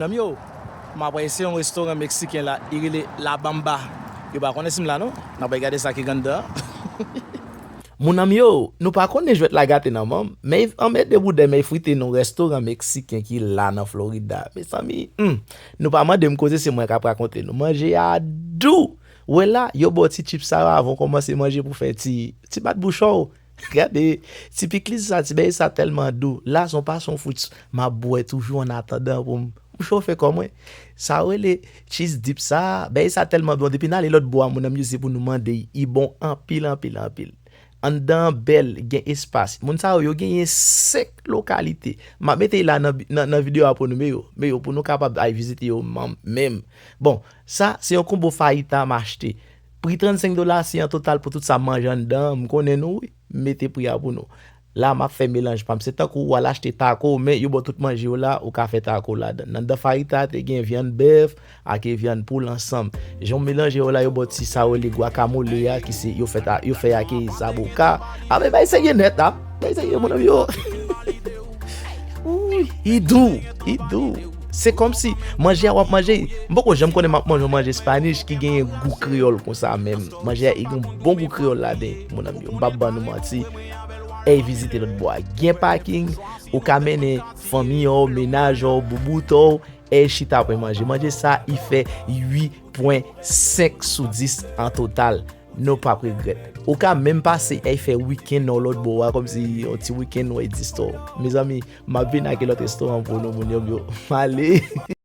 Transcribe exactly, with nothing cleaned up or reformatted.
Zanmi yo, m ap eseye yon restoran meksiken la, li rele La Bamba. Yo pa konnen si m la non. N ap gade sa ki gen anndan an. Mon ami yo, nou pa konnen jwèt la gate nan men m, men anmède boudè men frite nan restoran meksiken ki la nan Florida. Mezanmi, hmm, nou pa mande m koze, se mwen k ap rakonte nou. Manje a dou. Wè la, yo ba w ti chips sa yo avan w kòmanse manje pou fè ti, ti bat bouch ou. Gade, ti pikliz sa, ti bèy sa tèlman dou. La, se yon pasyon fou, m ap bwè toujou an atandan pou m, pou m chofe kò mwen. Sa yo rele cheese dip sa, bèy sa tèlman bon. Depi n ale lòt bò a, mon ami, se pou nou mande, li bon anpil, anpil, anpil. Anndan an bèl, gen espas. Moun sa yo, yo genyen senk lokalite. M ap mete la nan, nan, nan videyo a pou nou, men yo, men yo, pou nou kapab al vizite yo menm, menm. Bon, sa, se yon konbo fayita m achte. Pri trannsenk dola, se an total pou tout sa m manje anndan an. M konnen nou, wi. M mete pri a pou nou. La, m ap fè melanj pa m. Se tankou w al achte tako, men yo ba w tout manje yo la, ou ka fè tako ladan. Nan anndan fayita, te gen vyann bèf, ak vyann poul ansanm. Jan w melanje yo la, yo ba w ti sa yo rele guacamole a, ki se, yo fè ta, yo fè ak zaboka. A, men bay serye nèt la. Bay serye, mon ami yo. Wi, li dou, li dou. Se kòmsi manje a w ap manje, m poko janm konnen m ap manje yon manje Spanish ki genyen gou kreyòl konsa menm. Manje a, li gen bon gou kreyòl ladan, mon ami yo. M p ap ban nou manti. Ey, vizite lòt bò a. Gen paking, ou ka mennen fanmi w, mennaj ou, boubout ou, ey, chita pran manje. Manje sa, li fè uit pwen senk sou dis an total. Nou p ap regrèt. Ou ka menm pase, ey, fè wikenn nan lòt bò a, kòmsi yon ti wikenn, ou egziste. Mezanmi, m ap vin ak lòt restoran pou nou, moun yo, yo. M ale.